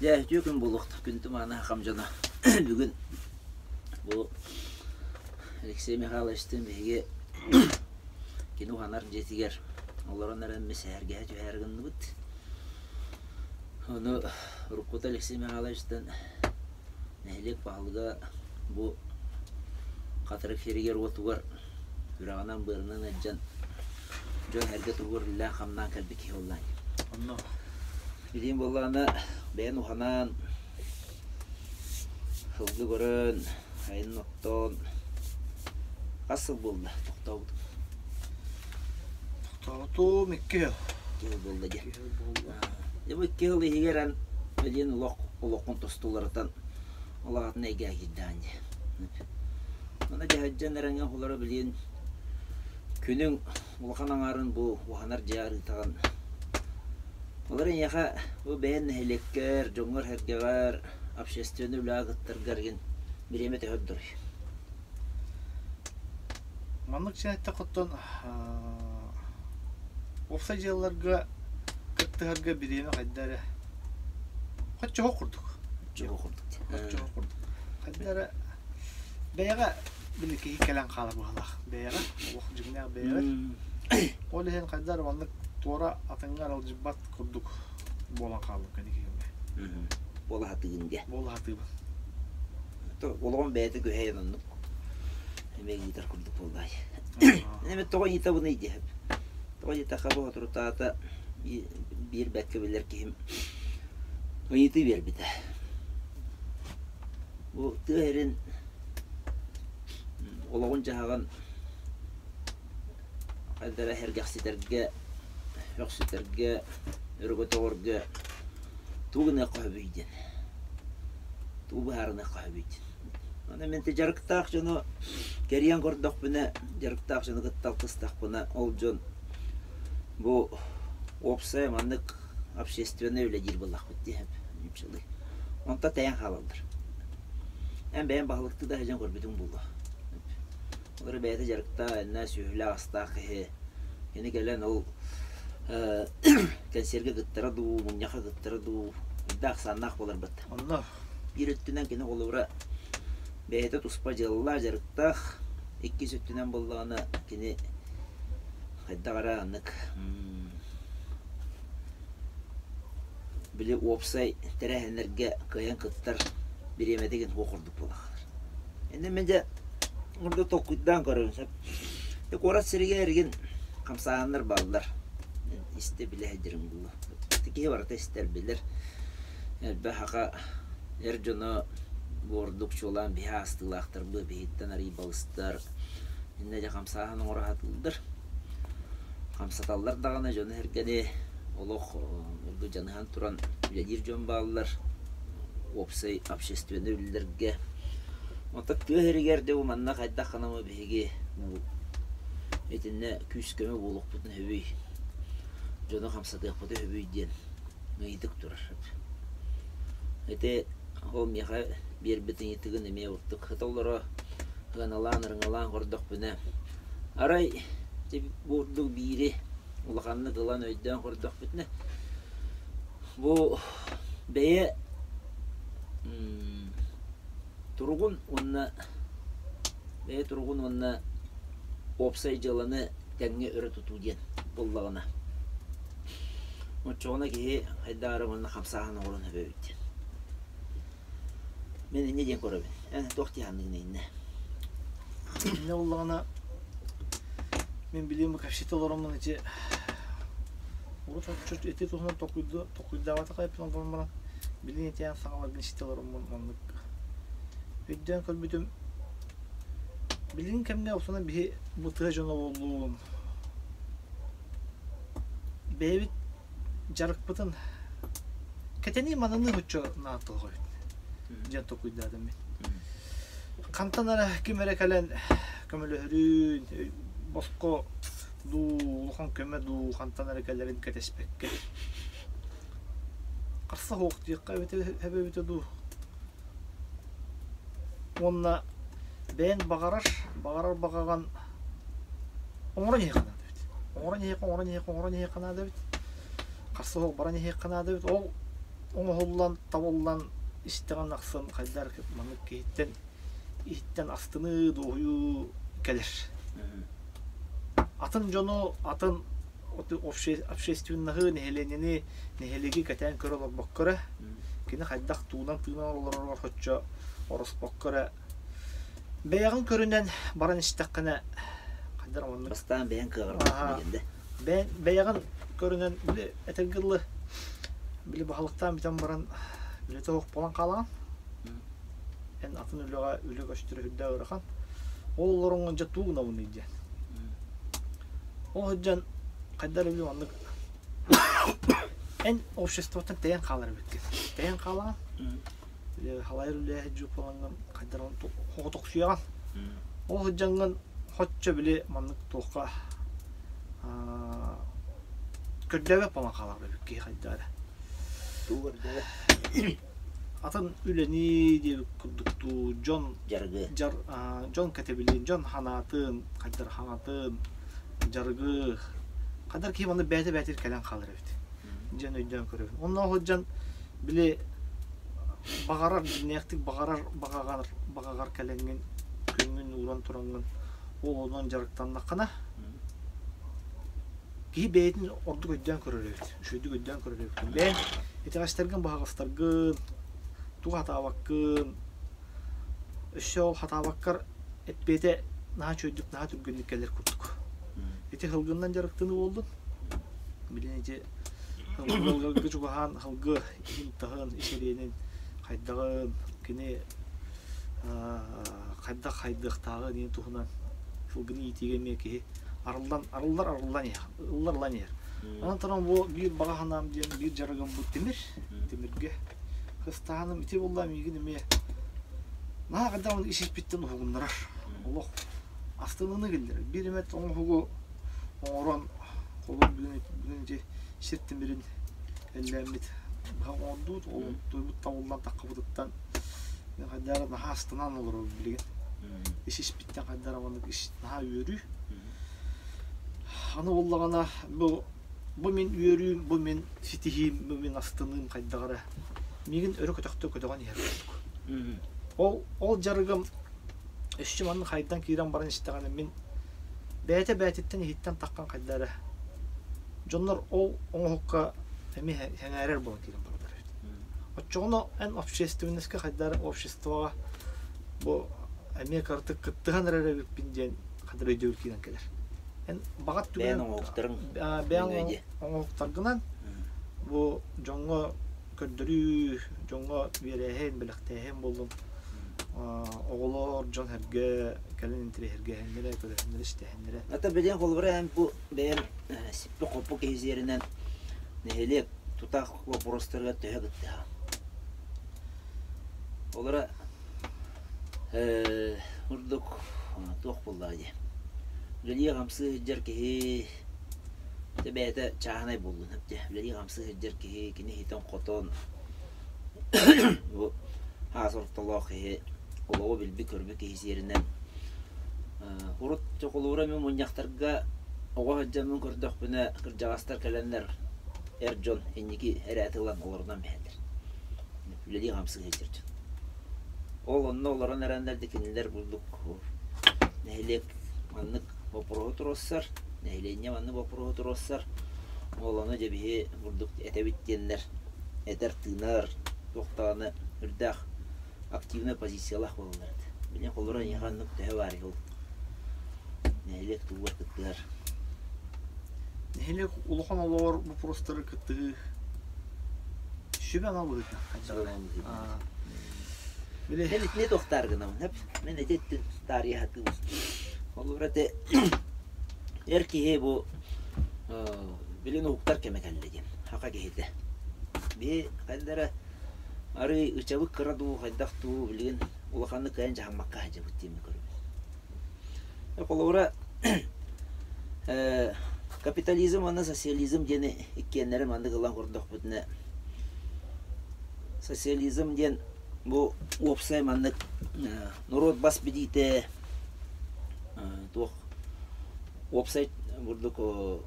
Дьэ, үтүө күн буолуохтун, күн тумаана хам дьоно. Бүгүн бу Алексей Михайловичтыын биһиги кини уһанар дьиэтигэр олорон эрэн сэһэргэһэ түһээри гынныбыт. Ону уруккута Алексей Михайловичтан нэһилиэк баһылыга бу Хатырык сиригэр-уотугар үрэҕинэн-быарынан ыалдьан дьон эргэ туһугар үлэлээн-хамнаан кэлбит киһи буоллаҕа. Онно Билигин буоллаҕына бэйэн уһанаан, сылгы көрөн, айанын оттоон хас сыл буолла тохтообутум? Тохтообутум 2 сыл. 2 сыл буолла дии. 2 сыл буолла. Дьэ бу 2 сыл иһигэр эн билигин олох олоххун тосту уларытан улаҕатын эйгэҕэ киирдэҕин дии. Аны дьаһайдьан эрэҥҥэ оҕолоро билигин күнүҥ улахан аҥаарын бу уһанар дьиэ арыытаҕын. Олор эйиэхэ бу бэйэн нэһилиэккэр, дьоҥҥор-сэргэҕэр, общественнай үлэҕэ кыттаргар игин бириэмэ төһө ордоруй? Маннык сэнэттэк оттон уопсай дьыалаларга кыттыһарга бириэмэ хайда эрэ хоччоһо курдук. Хоччоһо курдук. Хоччоһо курдук. Хайда эрэ бэйэҕэ били киһи кэлэн хаалар быһалаах. Бэйэҕэ, олох дьиҥнээх бэйэҕэ. Ол иһин хайда эрэ маннык туора атыҥҥа аралдьыйбат курдук буолан хааллым кэнники кэмҥэ. Буола сатыыгын диэ. Буола сатыыбын. Олоҕум бэйэтэ күһэйэн оннук эмиэ ыытар курдук буоллаай. Эми тоҕо ыйытабыный диэһэп. Тоҕо диэтэххэ бу соторутаата биир бэркэ билэр киһим ыйытыы биэрбитэ. Бу тыа сирин олоҕун-дьаһаҕын хайдах эрэ сэргэхситэргэ, өксүтэргэ, өрө көтөҕөргө тугу гыныахха сөбүй диэн, тугу быһаарыныахха сөбүй диэн. Аны мин дьарыктаах дьону кэрийэн көрдөхпүнэ, дьарыктаах дьону кытта алтыстахпына, ол дьон бу уопсай маннык общественнай үлэ диир буоллахпыт дии нууччалыы. Онтон тэйэн хаалаллар. Эн бэйэҥ баһылыктыы да сылдьан көрбүтүҥ буолуо. Ол эрэ бэйэтэ дьарыктаах, иннэ сүөһүлээх-астаах киһи. Кини кэлэн ол кэнсиэргэ кыттара дуу, мунньахха кыттара дуу, элбэх ахсааннаах буоларбыт. Онно Биир өттүнэн кини холобура бэйэтэ туспа дьыалалаах, дьарыктаах. Иккис өттүнэн буоллаҕына кини хайдах эрэ аннык били уопсай тэрээһиннэргэ кыайан кыттар бириэмэтигин суох курдук буолахтар. Иннэ мин дьэ ордук толкуйдаан көрөбүн сөп. Куорат сиригэр эргин хамсааһыннар бааллар. Истэ билэ сылдьарым буолуо. Киһи барыта истэр билэр. Элбэх аха эр дьоно бу ордук чуолаан биһи аастыылаахтар быа биһиттэн арый балыстар. Иннэ дьэ хамсааһын оҥоро сатыыллар. Хамсаталлар даҕаны дьону-сэргэни олох ордук дьаныһан туран үлэлиир дьон бааллар. Уопсай общественнай үлэлэргэ. Онтон тыа сиригэр дьэ бу манна хайдах гынамы биһиги бу итиннэ күүс-көмө буолуохпутун сөбүй, дьону хамсатыахпытын сөбүй диэн ыйытык турар. Ити ол миэхэ биэрбит ыйытыгын эмиэ урдук сыта олоро ыаналаан ырыҥалаан көрдөхпүнэ, арай бу курдук биири улаханнык ылан өйдөөн көрдөхпүтүнэ, бу бэйэ туругун уонна бэйэ туругун уонна уопсай дьыаланы тэҥҥэ өрө тутуу диэн буоллаҕына, оччоҕуна киһи хайдах эрэ уонна хамсааһын оҥорон эбэбит диэн. Мин инньэ диэн көрөбүн. Эн туох дии саныыгын иннэ? Иннэ буоллаҕына мин билиим кэпсэтэ олороммун ити урут оччо ити туһунан толкуйдаабатах эбиппин ол баран билин итиэн саҥаларбын истэ олороммун оннук өйдөөн көрбүтүм билин кэмҥэ осунан биһи бу тыа дьоно буоллун бэйэбит дьарыкпытын кэтэнии мананыы оччо наадалаах эбит диэн толкуйдаатым мин. Хантан эрэ ким эрэ кэлэн көмөлөһөрүн, босхо дуу, улахан көмө дуу хантан эрэ кэлэрин кэтэспэккэ харса суох диэххэ эбитэ эбитэ дуу. Уонна бэйэҥ баҕарар, баҕарар баҕаҕын оҥорон иһиэххэ наада эбит. Оҥорон иһиэххэ, оҥорон иһиэххэ, оҥорон иһиэххэ наада эбит. Харса суох баран иһиэххэ наада эбит. Ол оҥоһуллан, табыллан истэҕин ахсын хайдах маннык киһиттэн иһиттэн астыныы, дуоһуйуу кэлэр. Атын дьону, атын общественноһы, нэһилиэнньэни, нэһилиэги кэтээн көрө олорбокко эрэ, кини хайдах туунан тыынан олоророр хоччо ороспокко эрэ бэйэҕин көрүнэн баран истэххинэ хайдах оннук Бастаан бэйэҥ кыаҕырбаккын диэн да. Бэйэҕин көрүнэн били этэргэ дылы били баһылыктаан бүтэн баран үлэтэ суох буолан хаалаҕын. Эн атын үлэҕэ үлэ көстөрө үрдэ ыарахан. Ол олороҥҥун дьэ туу гынабыный диэн. Ол сылдьан хайдах эрэ били маннык эн обществоттан тэйэн хаалар эбиккин. Тэйэн хаалаҕын. Били халайар үлэһит дьууппалаҥҥын хайдах эрэ хоҕотохсуйаҕын. Ол сылдьаҥҥын хоччо били маннык туохха көрдөөбөт буолан хаалар эбит киһи хайдах эрэ. Туу көрдөөбөт. Атын үлэни диэбит курдук дуу, дьон Дьарыгы. дьар дьон кэтэбилин, дьон ханаатын, хайдар хаҥатын, дьарыгы хайдар киһи манна бэйэтэ бэйэтигэр кэлэн хаалар эбит диэн өйдөөн көрөбүн. Онно сылдьан били баҕарар дьиҥнээхтик баҕарар баҕаҕар баҕаҕар кэлэҥҥин күҥҥүн ууран тураҥҥын ол онон дьарыктаннаххына киһи бэйэтин ордук өйдөөн көрөр эбит, үчүгэйдик өйдөөн көрөр эбит. Бэйэҥ итэҕэстэргин баһаҕастаргын, тугу хатаабаккын, өссө ол хатаабаккар эппиэтэ наһаа үчүгэйдик, наһаа түргэнник кэлэр курдук. Ити һылгыннан дьарыктаныы буоллун. Билин ити һылгы чугаһаан һылгы иһин-таһын, ис эриэнин хайдаҕын, кини хайдах хайдыахтааҕын диэн туһунан сылгыны иитиигэ эмиэ киһи арыллан арыллар арыллан иһэр ыллар ылан иһэр. Онон туран бу биир баҕа санаам диэн биир дьарыгым бу тимир тимиргэ кыстааным ити буолла миигин эмиэ наһаа хайдах ис испиттэн уһугуннарар олох астыныыны киллэрэр биир эмэт оҥоһугу оҥорон холобур бүгүн бүгүн ити сир тимирин эллээммит быһа оҥордубут ол туйбут табыллан таххыбытыттан мен хайдара наһаа астынан олорор билигин ис испиттэн хайдара маннык ис наһаа үөрүү аны буоллаҕына бу бу мин үөрүүм бу мин ситиһиим бу мин астыныым хайдах эрэ миигин өрө көтөхтө көтөҕөн иһэр курдук ол ол дьарыгым өссө маннык хайдан киирэн баран истэҕинэ мин бэйэтэ бэйэтиттэн иһиттэн таххан хайда эрэ дьоннор ол оҥоһукка эмиэ сэҥээрэр буолан киирэн бараллар эбит. Оччоҕуна эн общественноска хайдары обществоҕа бу эмиэ кыратык кыттыһан эрэр эбиппин диэн хадыр өйдөбүл киирэн кэлэр. Эн баҕат Бэйэн оҥоһуктарыҥ бэйэн оҥоһуктаргынан бу дьоҥҥо көрдөрүү, дьоҥҥо биэрээһин, бэлэхтээһин буоллун оҕолор, дьон-сэргэ кэлин интириэһиргээһиннэрэ, көрөһүннэрэ, истээһиннэрэ. Ата билиэн холобура эн бу бэйэм сиппи-хоппу киһи сиэринэн нэһилиэк тутаах боппуруостарыгар төһө кыттыһа? Олора курдук туох буоллаҕа дии. Үлэлии-хамсыы сылдьар киһи бэйэтэ чааһынай буоллун дии. Үлэлии-хамсыы сылдьар киһи кини иһитэн-хотон бу хаас ортолоох киһи олоҕу билбит-көрбүт киһи сиэринэн урут чоколуура мин мунньахтарга оҕо сылдьаммын көрдөхпүнэ кырдьаҕастар кэлэннэр эр дьон инники эрээти ылан олорунан биһэллэр. Үлэлии-хамсыы сылдьар дьон. Ол онно олорон эрэннэр да кинилэр бурдук нэһилиэк маннык боппуруоһу туруорсар, нэһилиэнньэ маннык боппуруоһу туруорсар. Ол ону дьэ биһи бурдук этэбит диэннэр этэр-тыынар, туох даҕаны үрдээх активнай позициялаах буолаллар этэ. Билигин холобура эйиэхэ оннук төһө баарый ол нэһилиэк тугугар кыттыһар? Нэһилиэк улахан олоҕор боппуруостары кыттыһыы сүбэ-ама быһыытынан Били Мен итини туохтаар гынабын эп. Мен ити иттин таарыйа сатыыбын. Холобура ити эр киһи бу билин уһуктар кэмэ кэллэ диэн хака киһитэ. Биһи хайдара арый ычабыт кыра дуу хайдах дуу билигин улаханнык кыайан дьаһаммакка сылдьабыт диэн көрөбүн. Холобура капитализм уонна социализм диэни иккиэннэрин маннык ылан көрдөхпүтүнэ социализм диэн бу уопсай маннык норуот бас билиитэ туох уопсай бурдук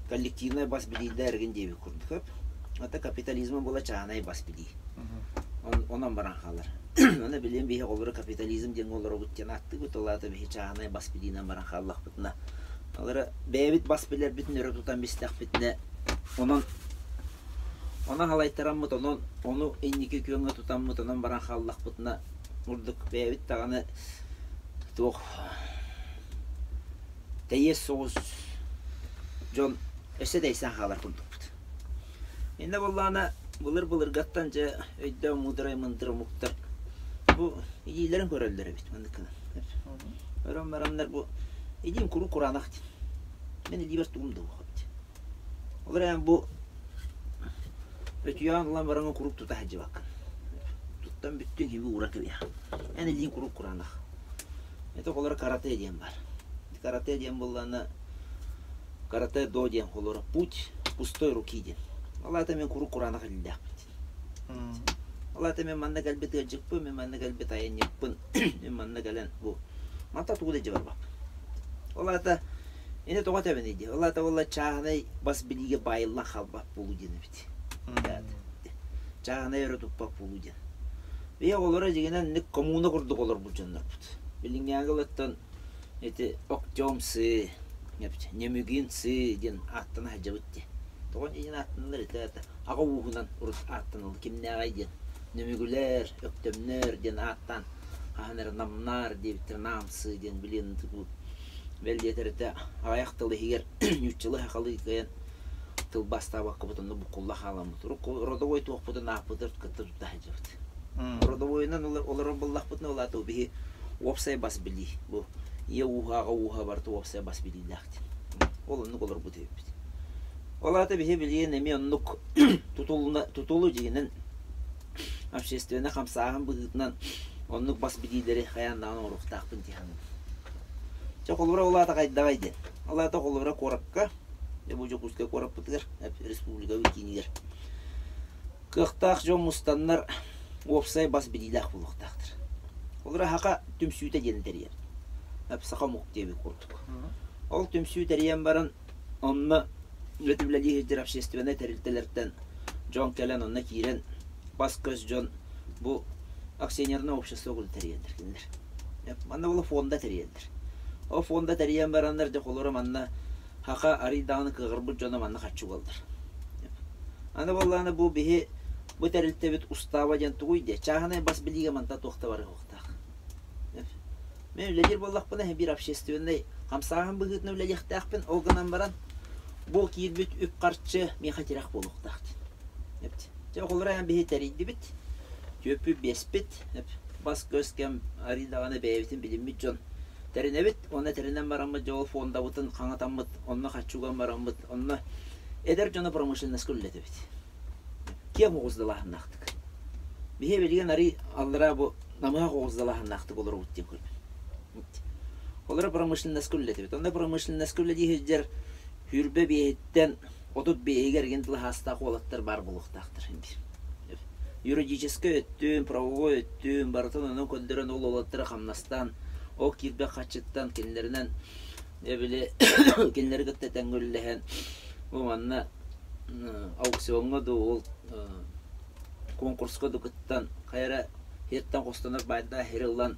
коллективнай бас билиилэр эргин диэбит курдук. Ата капитализма була чааһынай бас билии. Онон баран хаалар. Аны билиэн биһи олору капитализм диэн олоробут диэн ааттыыбыт, ол аата биһи чааһынай бас билиинэн баран хааллахпытына, алара бэйэбит бас билэрбитин өрө тутан бистэхпитинэ, онон онон халайтараммыт, онон ону инники күөҥҥэ тутаммыт, онон баран хааллахпытына, урдук бэйэбит даҕаны туох тэйиэс соҕус дьон өссө тэйсэн хаалар курдукпут. Иннэ буоллаҕына былыр-былыргаттан дьэ өйдөөх муударай мындыр омуктар бу илиилэрин көрөллөр эбит маннык гынан. Өрөн бараннар бу илиим куруук кураанах диэн. Мин илиибэр тугум да суох эбит. Ол эрэн бу өтүйэҕин ылан бараҥҥын куруук тута сылдьыбаккын. Туттан бүттүн хиби уура кэбиһэҕин. Эн илииҥ куруук кураанах. Это холоро карате диэн бар. Карате диэн буоллаҕына карате до диэн холоро путь пустой руки диэн. Ол аата мин куруук кураанах илиилээхпин. Ол аата мин манна кэлбит ыалдьыппын, мин манна кэлбит айанньыппын, мин манна кэлэн бу манта тугу да илдьэ барбаппын. Ол аата ини тоҕо этэбиний дии. Ол аата буолла чааһынай бас билиигэ баайыллан хаалбат буолуу диэн эбит. Чааһынай өрө туппат буолуу диэн. Ийэ оҕолоро дьиҥинэн инник коммуна курдук олорбут дьоннорбут. Билиҥҥээҥи ылаттан ити Октемцы, Немюгинцы диэн ааттана сылдьабыт дии. Тоҕо диэн ааттаналлар ити аата аҕа ууһунан урут ааттаналлар кимнээҕэй диэн. Нөмүгүлэр, Өктөмнөр диэн ааттаан хаһан эрэ Намнаар диэбиттэр Наамсы диэн билиэн бэл диэтэр этэ аҕыйах тыл иһигэр нууччалыы сахалыы кыайан тылбаастаабаккабыт онно буккулла хааламмыт. Родовой туохпутун ааппытын кытта тутта сылдьабыт. Родовойунан олорор буоллахпытына ол аата биһи уопсай бас билии. Бу ийэ ууһа, аҕа ууһа барыта уопсай бас билиилээх диэн. Ол оннук олорбут эбиппит. Ол аата биһи билигин эмиэ оннук тутулуна тутулу дьиҥинэн общественнай хамсааһын быһыытынан оннук бас билиилэри хайаан даҕаны оҥоруохтаахпын дии саныыбын. Чэ, холобура ол аата хайдаҕай диэн. Ол аата холобура куоракка бу Дьокуускай куораппытыгар, республикабыт киинигэр кыахтаах дьон мустаннар уопсай бас билиилээх буолуохтаахтар. Олор саха түмсүүтэ диэн тэрийэр. Саха омук диэбит курдук. Ол түмсүү тэрийэн баран онно үлэлии сылдьар общественнай тэрилтэлэртэн дьон кэлэн онно киирэн бас-көс дьон бу акционерное общество курдук тэрийэллэр кинилэр. Манна була фонда тэрийэллэр. Ол фонда тэрийэн бараннар дьэ холоро манна Хака арый даҕаны кыаҕырбыт дьоно манна харчы угаллар. Аны буоллаҕына бу биһи бу тэрилтэбит устааба диэн тугуй диэ? Чааһынай бас билиигэ манта туох да барыһыахтаах. Мен үлэлиир буоллахпына биир общественнай хамсааһын быһыытынан үлэлиэхтээхпин, ол гынан баран бу киирбит үп-харчы миэхэ тирэх буолуохтаах диэн. Дьэ оҕолоро эн биһи тэрийдибит, түөппүт биэспит, бас-көс кэм арый даҕаны бэйэбитин билиммит дьон тэринэбит уонна тэринэн бараммыт дьэ ол фондабытын хаҥатаммыт, онно харчы уган бараммыт, онно эдэр дьону промышленноска үлэлэтэбит. Киэҥ оҕус далааһыннаахтык. Биһи билигин арый аллараа бу намыһах оҕус далааһыннаахтык олоробут диэн көрбүт. Олоро промышленноска үлэлэтэбит. Онно промышленноска үлэлии сылдьар сүүрбэ биэһиттэн 35-игэр игин тылаһаастаах уолаттар баар буолуохтаахтар. Юридическай өттүн, правовой өттүн барытын онон көрдөрөн ол уолаттары хамнастаан, ол киирбэх харчыттан кинилэринэн били кинилэри кытта тэҥҥэ үлэлэһэн бу манна аукциоҥҥа дуу ол конкурска дуу кыттан хайа эрэ сиртэн хостонор баайдаах сири ылан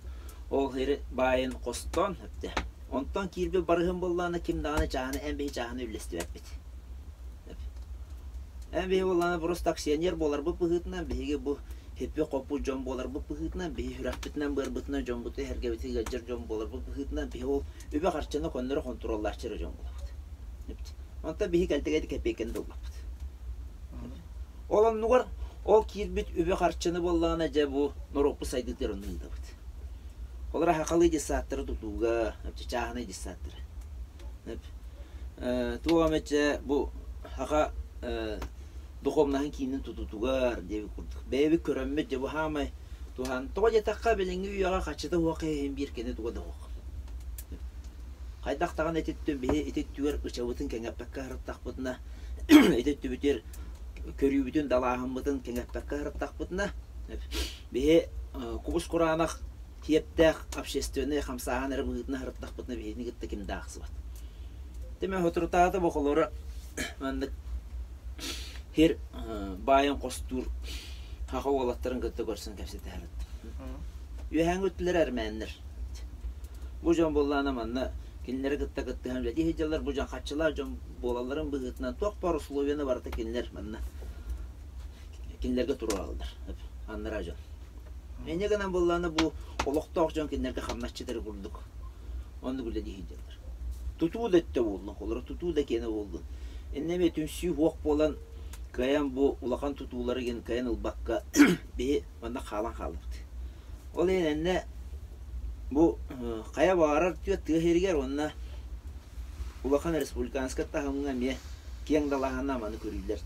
ол сири баайын хостоон эптэ. Онтон киирбит барыһым буоллаҕына ким даҕаны чааһыны эн биһи чааһыны үллэстибэппит. Эн биһи буоллаҕына просто акционер буоларбыт быһыытынан биһиги бу хиппи-хоппут дьон буоларбыт быһыытынан биһи сүрэхпитинэн-быарбытынан дьоммутун эһэргэбитин ыалдьар дьон буоларбыт быһыытынан биһи ол үбэ-харчыны көннөрү хонтуруоллааччы эрэ дьон буолабыт. Онтон биһи кэлтэгэйди кэпиэккэни да ылбаппыт. Ол оннугар ол киирбит үбү-харчыны буоллаҕына дьэ бу норуоппут сайдыытыгар онно ыытабыт. Олор сахалыы детсадтары тутууга, чааһынай детсадтары. Туох эмэ бу саха духовнаһын киинин тутуутугар диэбит курдук. Бэйэбит көрөммүт дьэ бу хаамай туһан тоҕо диэтэххэ билиҥҥи үйэҕэ хаччыта суох иһин биир кини туга да суох. Хайдах даҕаны ити биһи ити өттүгэр ычабытын кэҥэппэккэ сырыттахпытына ити өттүбүтүгэр көрүүбүтүн далааһыммытын кэҥэппэккэ сырыттахпытына биһи кубус кураанах киэптээх общественнай хамсааһын эрэ быһыытынан сырыттахпытына биһигини кытта ким да аахсыбат. Тимэ соторутааҕыта бохолоро маннык. Сир баайын хостуур саха уолаттарын кытта көрсөн кэпсэтэ сырыттым. Үөһээҥҥи өттүлэрэ эрмээннэр. Бу дьон буоллаҕына манна кинилэри кытта кыттыһан үлэлии сылдьаллар. Бу дьон хаччылаах дьон буолалларын быһыытынан туох баар условияны барыта кинилэр манна кинилэргэ туруораллар. Аннараа дьон. Инньэ гынан буоллаҕына бу олохтоох дьон кинилэргэ хамначчытары курдук оннук үлэлии сылдьаллар. Тутуу да өттө буоллун, холоро тутуу да киэнэ буоллун. Иннэ эмиэ түмсүү суох буолан кыайан бу улахан тутуулары гин кыайан ылбакка биһи манна хаалан хааллыбыт. Ол иһин эннэ бу хайа баҕарар тыа тыа сиригэр уонна улахан республиканскай таһымҥа эмиэ киэҥ далааһыннаах маны көрүүлэр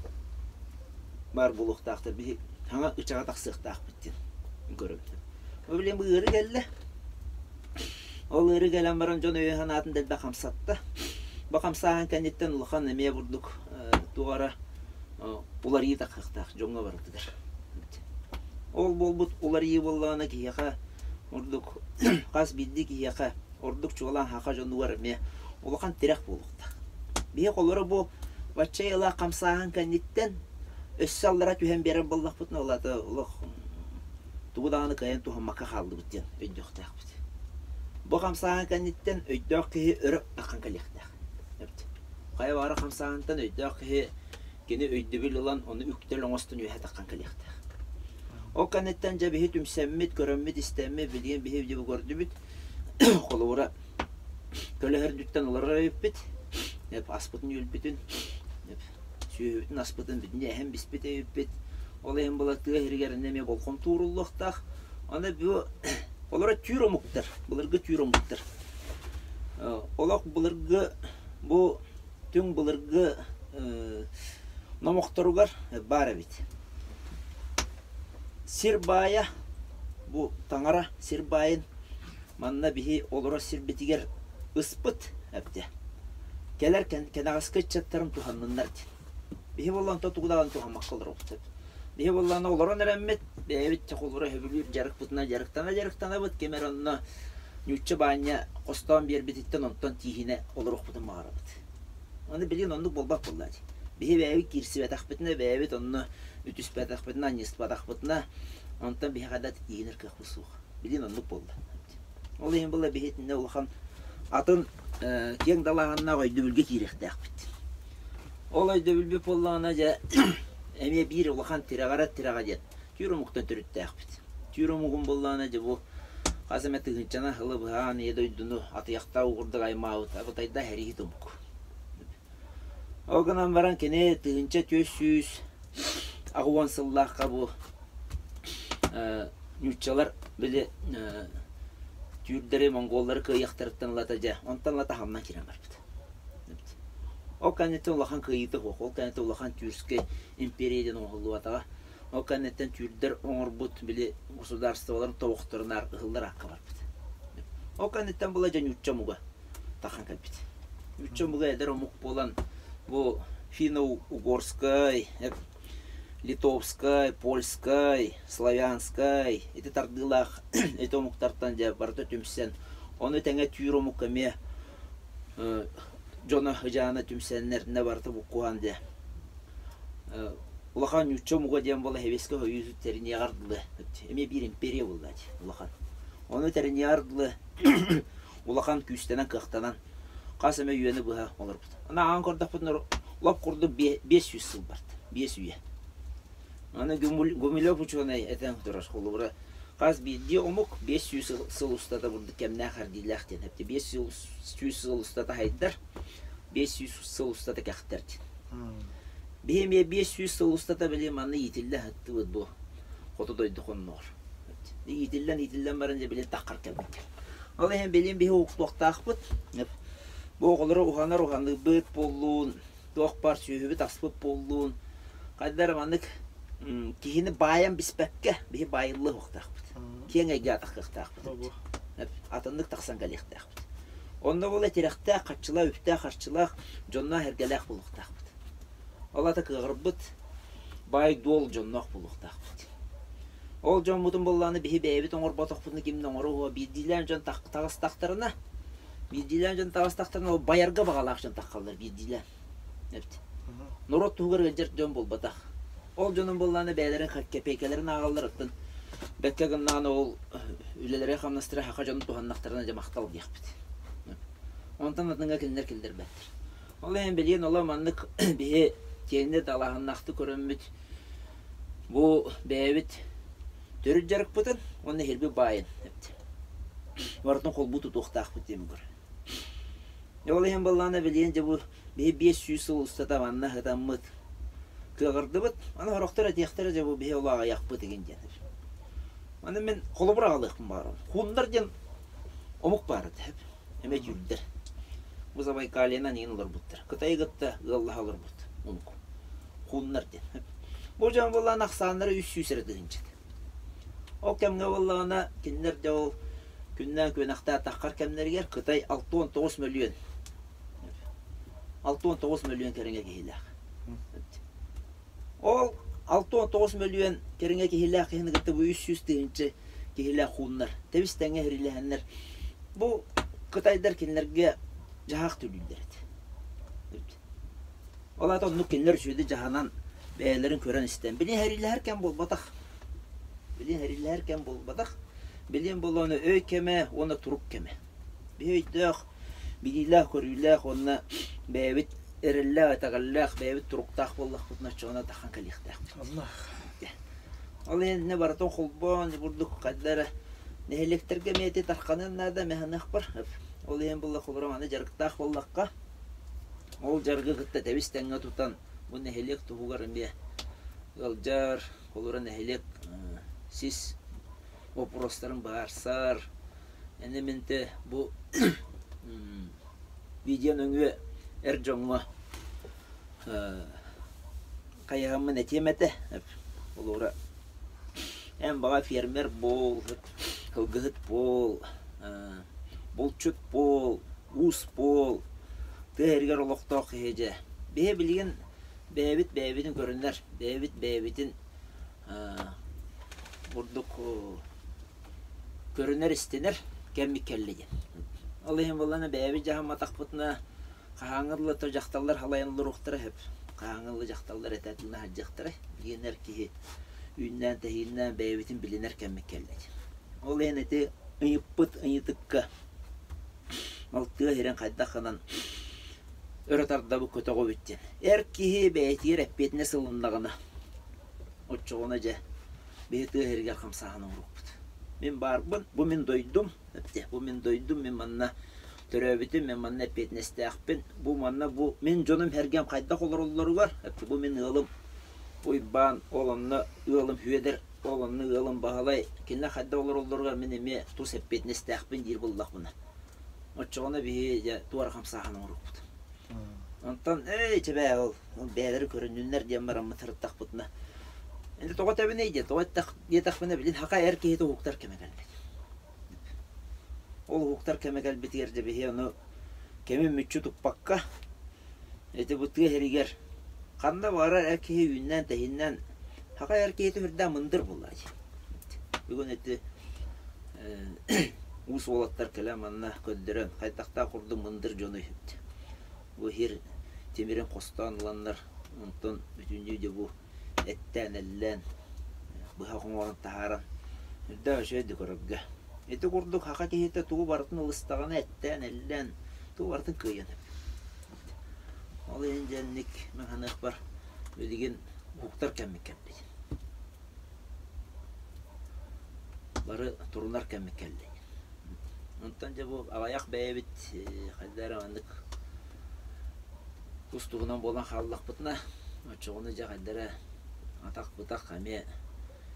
баар буолуохтаахтар. Биһи саҥа ычаҕа тахсыахтаахпыт диэн көрөбүт. Ол билигин бу ыарыы кэллэ. Ол ыарыы кэлэн баран дьон өйө-санаатын дэлби хамсатта. Бу хамсааһын кэнниттэн улахан эмиэ бурдук туох эрэ уларыйыы тахсыахтаах дьоҥҥо барытыгар. Ол буолбут уларыйыы буоллаҕына киһиэхэ ордук хас биирдии киһиэхэ ордук чуолаан саха дьонугар эмиэ улахан тирэх буолуохтаах. Биһиги холоро бу бачча ыйылаах хамсааһын кэнниттэн өссө аллара түһэн биэрэр буоллахпытына ол аата олох тугу даҕаны кыайан туһаммакка хааллыбыт диэн өйдүөхтээхпит. Бу хамсааһын кэнниттэн өйдөөх киһи өрө таххан кэлиэхтээх. Эбит. Хайа баара хамсааһынтан өйдөөх киһи кини өйдөбүл ылан ону үктэл оҥостон үөһэ таххан кэлиэхтээх. Ол кэнниттэн дьэ биһи түмсэммит, көрөммүт, истэммит, билигин биһи дьэ көрдүбүт. Холобура, көлөһөрдүттэн олорор эбиппит. Аспытын үөлбүтүн, сүөһүбүтүн аспытын бүтүннүү эһэн биспит эбиппит. Ол иһин була тыа сиригэр эмиэ болҕомто ууруллуохтаах. Аны бу олоро түүр омуктар, былыргы түүр омуктар. Олох былыргы бу түҥ былыргы номохторугар баар эбит. Сир баайа бу таҥара сир баайын манна биһи олорор сирбитигэр ыспыт эбитэ. Кэлэр кэнэҕэски ыччаттарым туһанныннар диэн. Биһи буоллаҕына онтон тугу даҕаны туһаммакка олоробут. Биһи буоллаҕына олорон эрэммит, бэйэбит чохолура сөбүлүүр дьарыкпытынан дьарыктана-дьарыктанабыт, ким эрэ онно ньуучча баанньа хостоон биэрбититтэн онтон тииһинэ олоруохпутун баҕарабыт. Аны билигин оннук буолбат буолла дии. Биһи бэйэбит киирсибэтэхпитинэ, бэйэбит онно үтүспэтэхпитинэ, анньыспатахпытына, онтон биһиэхэ да тииһинэр кыахпыт суох. Билигин оннук буолла. Ол иһин буолла биһи итиннэ улахан атын киэҥ далааһыннаах өйдөбүлгэ киириэхтээхпит. Ол өйдөбүлбүт буоллаҕына дьэ эмиэ биир улахан тирэҕэрэ тирэҕэ диэн түүр омуктан төрүттээхпит. Түүр омугун буоллаҕына дьэ бу хас эмэ тыһыынчанан сылы быһаан ийэ дойдуну атыйахтаах угурдук аймаабыт абытайдаах эриһит омук. Ол гынан баран кини 1480 сыллаахха бу нууччалар били түүрдэри, монголлары кыайыахтарыттан ылата дьэ, онтон ылата хамнан киирэн барбыт. Ол кэнниттэн улахан кыайыыта суох, ол кэнниттэн улахан Тюркскай империя диэн оҥоһуллубатаҕа. Ол кэнниттэн түүрдэр оҥорбут били государстволарын тобохторунаар ыһыллар аакка барбыт. Ол кэнниттэн була дьэ нуучча омуга тахан кэлбит. Нуучча омуга эдэр омук буолан бу финно-угорскай, литовскай, польскай, славянскай ити тардыылаах ити омуктартан дьэ барыта түмсэн, ону тэҥэ түүр омук эмиэ дьоно ыдьаана түмсэннэр нэ барыта буккуһан дьэ улахан нуучча омуга диэн буола Сэбиэскэй Союз тэриниэҕэр дылы эмиэ биир империя буолла дии улахан. Ону тэриниэҕэр дылы улахан күүстэнэн-кыахтанан хас эмэ үйэни быһа олорбут. Аны ааҕан көрдөхпүтүнэ лоп курдук 500 сыл барда. Биэс үйэ. Аны Гумилев учуонай этэн турар холобура хас биирдии омук 500 сыл устата бурдук кэмнээх эрдиилээх диэн эпти. 500 сыл устата хайдар, 500 сыл устата кэхтэр диэн. Биһи эмиэ 500 сыл устата били манна иитиллэ сыттыбыт бу хоту дойду хонноҕор. Иитиллэн иитиллэн баран дьэ билин таххар кэлбит. Ол иһин билин биһи уһуктуохтаахпыт. Бу оҕолору уһанар уһаныыбыт буоллун, туох баар сүөһүбүт аспыт буоллун, хайда эрэ маннык киһини баайан биспэккэ биһи баайыллыа суохтаахпыт. Киэҥ эйгэ атахтыахтаахпыт. Атыннык тахсан кэлиэхтээхпит. Онно буола тирэхтээх, харчылаах, үптээх, харчылаах, дьонноох эргэлээх буолуохтаахпыт. Ол аата кыаҕырбыт баай-дуол дьонноох буолуохтаахпыт. Ол дьоммутун буоллаҕына биһи бэйэбит оҥорботохпутуна ким да оҥоруо биирдиилээн дьон таҕыстахтарына биирдиилээн дьон таҕыстахтарына ол байарга баҕалаах дьон таххаллар биирдиилээн. Эбит. Норуот туһугар ыалдьар дьон буолбатах. Ол дьонун буоллаҕына бэйэлэрин кэпиэйкэлэрин ааҕаллар оттон бэккэ гыннаҕына ол үлэлэрэ-хамнастара саха дьонун туһаннахтарына дьэ махтал диэхпит. Онтон атыҥҥа кинилэр киллэрбэттэр. Ол иһин билигин оло маннык биһи киэҥник далааһыннаахтык көрөммүт бу бэйэбит төрүт дьарыкпытын уонна иһирбит баайын барытын холбуу тутуохтаахпыт диэн көрөр. Ол иһин былаана билигин дьэ бу биһи 500 сыл устата манна сытаммыт кыаҕырдыбыт. Аны сорохтор этиэхтэрэ дьэ бу биһи ол аҕыйахпыт игин диэн. Аны мин холобур аҕалыахпын баҕарабын. Хуннар диэн омук баар этэ. Эмэ түүрдэр. Бу Забайкальянан иҥин олорбуттар. Кытайы кытта ыаллаһа олорбут омук. Хуннар диэн. Бу дьон буоллаҕына ахсааннара 300 эрэ тыһыынча. Ол кэмҥэ буоллаҕына, кинилэр дьэ ол күннээн күөнэхтээх таххар кэмнэригэр Кытай 69 мөлүйүөн 69 мөлүйүөн кэриҥэ киһилээх. Ол 69 мөлүйүөн кэриҥэ киһилээх киһини кытта бу 300 тыһыынча киһилээх хууннар тэбис тэҥҥэ иһирилэһэннэр бу кытайдар кинилэргэ дьаһаах төлүүллэр этэ. Ол аата оннук кинилэр үчүгэйдик дьаһанан бэйэлэрин көрөн-истэн. Билин сэриилэһэр кэм буолбатах. Билин сэриилэһэр кэм буолбатах. Билин буолуону өй кэмэ уонна турук кэмэ. Биһи өйдөөх, билиилээх-көрүүлээх уонна бэйэбит эрэллээх, итэҕэллээх, бэйэбит туруктаах буоллахпытына оччоҕуна тахан кэлиэхтээхпит. Ол иһин барытын холбоон курдук хайда эрэ нэһилиэктэргэ эмиэ ити тарханыан наада эмэ саныахпар. Ол иһин буолла холобура маны дьарыктаах буоллахха Ол дьарыгы кытта тэбис-тэҥҥэ тутан, бу нэһилиэк туһугар эмиэ ыалдьар, холобура нэһилиэк сис боппуруостарын быһаарсар. Аны минтэ бу видео нөҥүө эр дьоҥҥо хайаһаммын этиэм этэ. Холобура, эн баҕа фермер буол, сылгыһыт буол, булчут буол, уус буол, тыа сиригэр олохтоох киһи дьэ. Биһи билигин бэйэбит бэйэбитин көрүнэр, бэйэбит бэйэбитин бурдук көрүнэр-истинэр кэммит кэллэ диэн. Ол иһин буоллаҕына бэйэбит дьаһамматахпытына хаһааҥҥы дылы то дьахталлар халайан олоруохтара сөп. Хаһааҥҥы дылы дьахталлар этэ тыына сылдьыахтара. Билигин эр киһи үүннээн-тэһииннээн бэйэбитин билинэр кэммит кэллэ диэн. Ол иһин ити ыйыппыт ыйытыкка Ол тыа сирин хайдах гынан өрө тардабыт көтөҕөбүт диэн. Эр киһи бэйэтигэр эппиэтинэс ылыннаҕына, оччоҕуна дьэ биһи тыа сиригэр хамсааһын оҥоруохпут. Мин баарбын, бу мин дойдум, бу мин дойдум, мин манна төрөөбүтүм, мин манна эппиэтинэстээхпин, бу манна бу мин дьонум-сэргэм хайдах олороллоругар, бу мин ыалым Уйбаан, ол онно ыалым Сүөдэр Ол онно ыалым Баһылай кинилэр хайдах олороллоругар мин эмиэ тус эппиэтинэстээхпин диир буоллахпына. Оччоҕуна биһи дьэ туора хамсааһын оҥоруохпут. Онтон эй чэбээ ол ол бэйэлэри көрүннүннэр диэн бараммыт сырыттахпытына Инде тоҕо этэбиний диэ тоҕо эттэх диэтэхпинэ билин хака эр киһитэ уһуктар кэмэ кэлбит. Ол уһуктар кэмэ кэлбитигэр дьэ биһи ону кэми мүччү туппакка Ити бу тыа сиригэр ханна баҕарар эр киһи үүннээн-тэһииннээн саха эр киһитэ сүрдээх мындыр буоллаҕа дии. Бүгүн ити уус уолаттар кэлэн манна көрдөрөн хайдахтаах курдук мындыр дьону бу сир тимирин хостоон ыланнар онтон бүтүннүү дьэ бу эттээн-эллээн быһах оҥорон таһааран үрдээх үчүгэй да көрөргө. Ити курдук саха киһитэ тугу барытын ылыстаҕына эттээн-эллээн тугу барытын кыайан Ол иһин дьэнник мин саныахпар билигин уһуктар кэммит кэлбит. Бары турунар кэммит кэллэ. Онтон дьэ бу аҕыйах бэйэбит хайда эрэ маннык тус-туһунан буолан хааллахпытына, оччоҕуна дьэ хайда эрэ атах-бытах эмиэ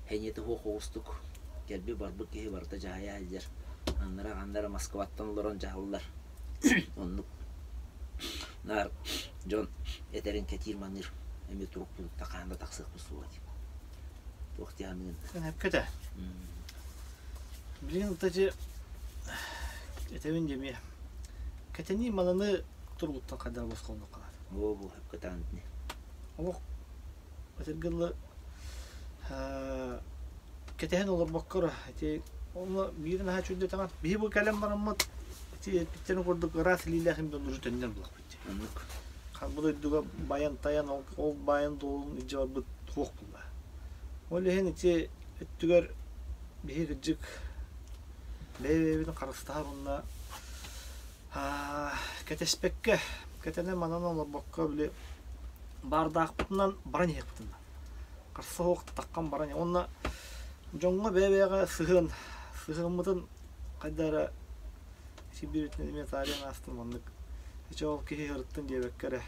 сэниэтэ суох оҕустук кэлбит-барбыт киһи барыта дьаһайа сылдьар. Аннара ханна эрэ Москваттан олорон дьаһаллар. Оннук наар дьон этэрин кэтиир-маныыр эмиэ турукпутуттан хаһан да тахсыахпыт суоҕа дии. Туох дии саныыгын? Эппитэ. Билигин ытачы этэбин дьэмиэ. Кэтэнии маланы тургуттан хайдах босхолонуохха Оо, бу хөпкө итини. Олох этэргэ дылы кэтэһэн олорбокко ити онно биир наһаа чүйдэтэҕин биһи бу кэлэн бараммыт ити эппиттэрин курдук ыраас илиилээх им дьон уже төннөр булахпыт Оннук. Бу дойдуга байан-тайан ол баайын-дуолун илдьэ барбыт суох буолла. Ол иһин ити өттүгэр биһи кырдьык бэйэ-бэйэбитин харыстаһар уонна кэтэспэккэ, кэтэнэ-манан олорбокко били баардаахпытынан баран иһиэхпитин харса суох таххан баран уонна дьоҥҥо бэйэ-бэйэҕэ сыһыан сыһыаммытын хайда эрэ сибииритинэн эмиэ таарыйан аастым оннук ичэ ол киһи ырыттын диэбэккэ эрэ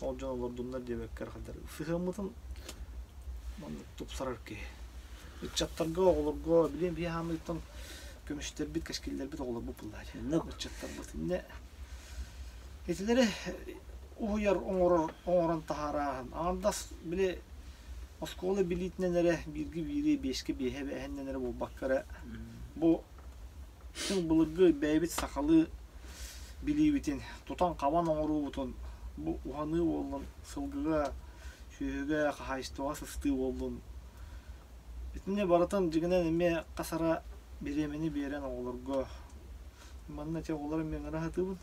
ол дьон олордуннар диэбэккэ эрэ хайда сыһыаммытын маннык тупсарар киһи ыччаттарга оҕолорго билиэн биһи хаамыыттан көмүстэрбит кэскиллэрбит оҕолорбут буллаачы ыччаттарбыт иннэ итилэри уһуйар оҥорор оҥорон таһаарааһын аҥардас били оскуола билиитинэн эрэ бииргэ биири биэскэ биэһэ бээһинэн эрэ буолбакка эрэ бу түҥ былыргы бэйэбит сахалыы билиибитин тутан-хабан оҥоруубутун бу уһаныы буоллун сылгыга сүөһүгэ хаһаайыстыбаҕа сыстыы буоллун итини барытын дьиҥинэн эмиэ хас ара бириэмэни биэрэн оҕолорго манна ити оҕолору эмиэ ыҥыра сатыыбын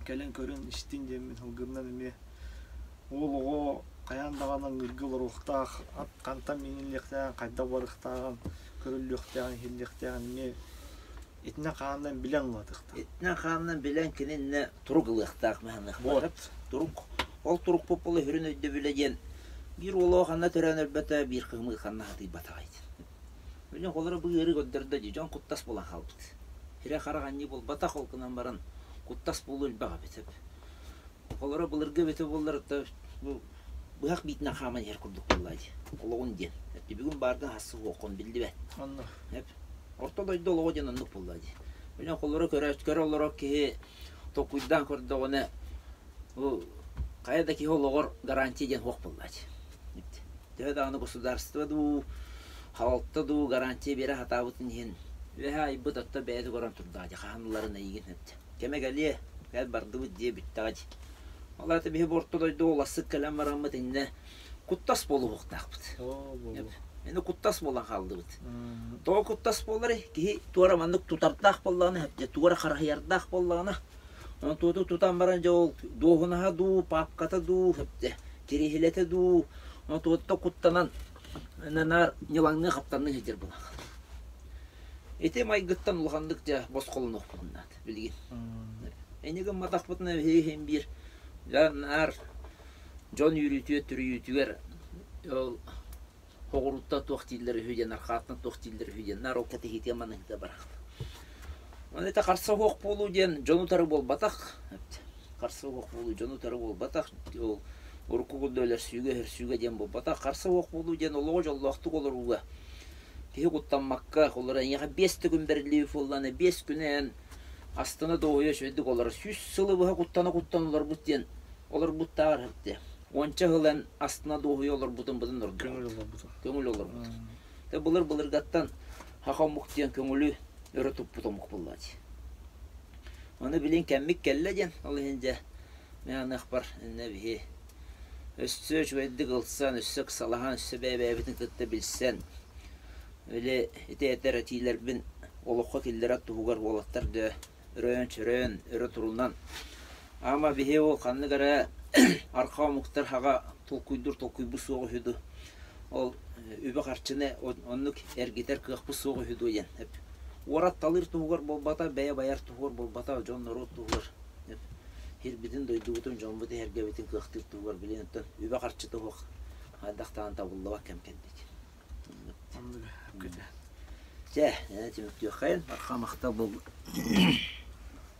кэлэн көрөн истин диэммин сылгыннан эмиэ уол оҕо хайаан даҕаны ыҥыырга олоруохтаах ат хантан мииниллиэхтээҕин хайдах барыахтааҕын көрүллүөхтээҕин иһиллиэхтээҕин эмиэ итинэн хаанынан билэн улаатыахтаах Итинэн хаанынан билэн кининнэ турук ылыахтаах маһыныахтаах. Турук ол турукпут була сүрүн өйдөбүлэ диэн биир уолу ханна төрөөн өлбөтө, биир кыһымы ханна хатыйбатаҕай диэн. Билин оҕолоро бу ыарыы көрдөрдө дии, дьон куттас буолан хаалбыт. Сирэ-харах анньыы буолбатах, ол гынан баран куттас буолуу элбэх эбит. Оҕолоро былыргы эбитэ буоллар, бу быһах биитинэн хааман иһэр курдук буолла дии. Олоҕун диэн. Бүгүн бааргын хассы суоххун биллибэт. Онно. Орто дойду олоҕо диэн оннук буолла дии. Билин оҕолоро көрө, көрө олорор киһи толкуйдаан көрдөҕүнэ, бу хайа да киһи олоҕор гарантия диэн суох буолла дии. Төһө даҕаны государство дуу, халалта дуу гарантия биэрэ сатаабытын иһин, үөһэ айбыт отто бэйэтэ көрөн турдаҕа дии, хаһан ыларын эйигин эттэ. Кэмэ кэлиэ, кэл бардыбыт диэ бүттэҕэ дии. Ол аата биһи бу орто дойдуга улассык кэлэн бараммыт иннэ куттас буолуохтаахпыт. Эни куттас буолан хааллыбыт. Тоҕо куттас буоларый? Киһи туора маннык тутардаах буоллаҕына, туора хараһыйардаах буоллаҕына, Онтуоту тутан баран дьэ ол дуоһунаһа дуу, паапката дуу, кириэһилэтэ дуу, онтуотуттан куттанан наар ньылаҥныы хаптанныы сылдьар буолан. Ити майгыттан улаханнык дьэ босхолонуохпутун наада билигин. Эни гымматахпытына биһиги иһин биир дьэ наар дьон үөрүүтүгэр түрүйүүтүгэр ол Хоҕуруттан туох дииллэр үһү диэн, архааттан туох дииллэр үһү диэн, наар ол кэтэһиитигэр маныһыта барахт. Ону это харса суох буолуу диэн дьон утары буолбатах. Харса суох буолуу дьон утары буолбатах. Ол урукку курдук өлөрсүүгэ, өһөрсүүгэ диэн буолбатах. Харса суох буолуу диэн олоҕу дьоллоохтук олорууга киһи куттаммакка, олор эйиэхэ биэс да күн бэриллибит буоллаҕына, биэс күнү эн астына дуоһуйа үчүгэйдик олорор. 100 сылы быһа куттана-куттана олорбут диэн олорбуттааҕар Уонча сыл эн астына дуоһуйа олорбутун быдан ордук. Көҥүл олорбутун. Көҥүл олорбутун. Тэ былыр-былыргаттан саха омук диэн көҥүлү өрө туппут омук буолла дии. Ону билин кэммит кэллэ диэн, ол иһин дьэ мин аныахпар иннэ биһи өссө үчүгэйдик ылсан, өссө ыксалаһан, өссө бэйэ-бэйэбитин кытта билсэн, били ити этэр этиилэрбин олоххо киллэрэр туһугар уолаттар да өрөөн-чөрөөн, өрө турунан. Ама биһи ол ханнык эрэ арха омуктар хаҕа толкуйдуур толкуйбут суох үһү дуу. Ол үбү-харчыны оннук эргитэр кыахпыт суох үһү дуу диэн. Уорат талыыр туһугар буолбата, бэйэ байар туһугар буолбата, дьон-норуот туһугар сирбитин, дойдубутун, дьоммут эһэргэбитин кыахтыыр туһугар билин оттон үбэ-харчыта суох хайдах даҕаны табыллыбат кэм кэлбит. Оннук Чэ, түмүктүөххэйин. Барха махтал буоллун.